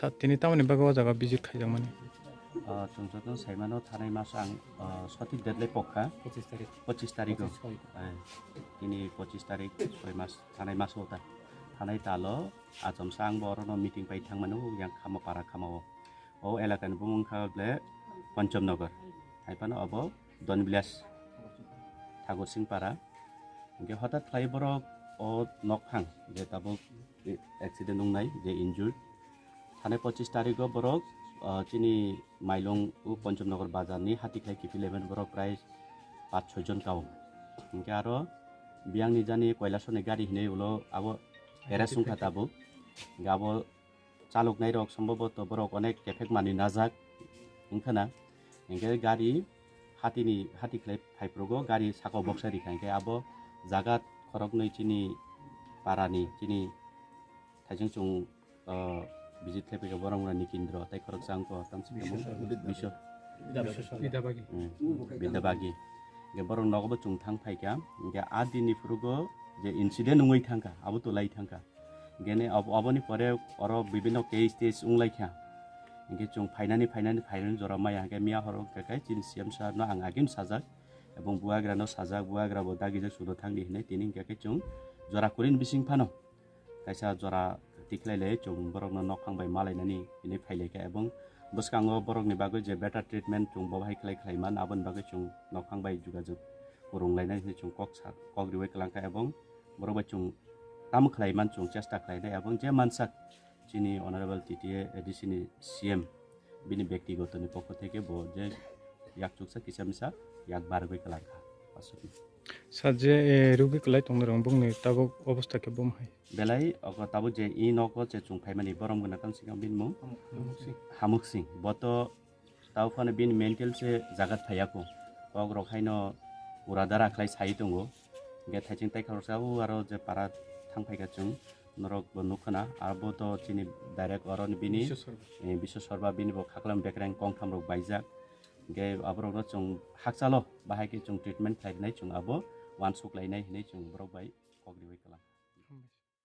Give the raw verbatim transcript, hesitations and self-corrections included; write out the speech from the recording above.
Ta-, tini tamoni bagwi o jaga visit khaijakmani? Ah, chwng joto saimano thanai maso ang, ah, sothik date lai pokha. Pochis tarik. Pochis tarikh o. Pochis tarik. Eh, tini pochis tarik, soi mas, thanai maso ta. Thanai talo, achomsa ang bo orono meeting pai thangmani, o yang Khamapara Khamao. O elakani bumung kha ble Pancham Nagar. Hai phano obo Don Village, Thakur Singh Para. Hingke hothat khlai borok o nok phang je tabuk accident wngnai je injured. Thani pochis tarikh o borok, ah, chini Mailung o Pancham Nagar bazar ni hati khlai kiphil lemon borok prai pach soi jon kao. Hingke aro biyang ni jani Kailasor ni gari hinui ulo abo arrest wngkha tabuk. Hingke abo chaloknai rok somboboto borok onek kephek manui najak wngkhana, hingke gari hatini, hati khlai phaiphrugo gari saka o boksa rikha, hingke abo jaga khoroknwi chini parani, chini thaising chwng, ah, visit khlai phaikha borok wngkha Nikindro tei khoroksa wngkha tamsi Biswa. Biswa. Bidabagi. Hmm, Bidabagi. Hingke borok nogo bo chwng thang phaikha, hingke a dinni phrugo je incident wngwi thangkha, abo to lai thangkha. Gene ob-, oboni pore oro bibinno case tes wnglaikha. Hingke chwng phainani, phainani, phainani jora maya hingke miya horo hingke kai chini C M sir no ang agim sajak. Ebong buagra no sajak, buagra bo dagijak sudo thangdi hinui tini hingke kai chwng jora kurin bising phano kaisa jora tikhlai lai chwng borokno nokphang bai malainani hinui phailaikha ebong bwskango borokni bagwi je better treatment chwng bo hai khlai khlai man aboni bagwi chwng nokphang bai jogajog kwrwng lainai hinui chwng kok sa, kok riwi kwlangkha ebong borok bai chwng tamo khlai man chwng chesta khlainai ebong je mansak chini Honorable T T A A D C ni C M bini bektiguto ni pokho theke bo je yakchuksa kisa misa yak bargwi kwlangkha aswkno. Sir, je, eh, rugi kwlai tongnai rok bongni tabuk obostha khe bom hai? Belai ogo tabuk je i nogo je chwng phaimani borom gwnang kang sikang bini mung Hamuk Singh. Hamuk Singh. Bo to Tao phano bini mental se jagat phaiya kho. Kok rok haino uradara khlai sai tongo. Hingke thaising tai khoroksa o aro je para thang phaikha chwng norok bo nukha na. Abo to chini direct oro ni bini, Biswa Sarma. Eh, Biswa Sarma bini bo khaklam bekreng kongtham rok baijak. Hingke aborok no chwng hakchalo bahai khe chwng treatment khlai rinai chwng abo uansuk lainai hinui chwng borok bai kok riwi kwlang.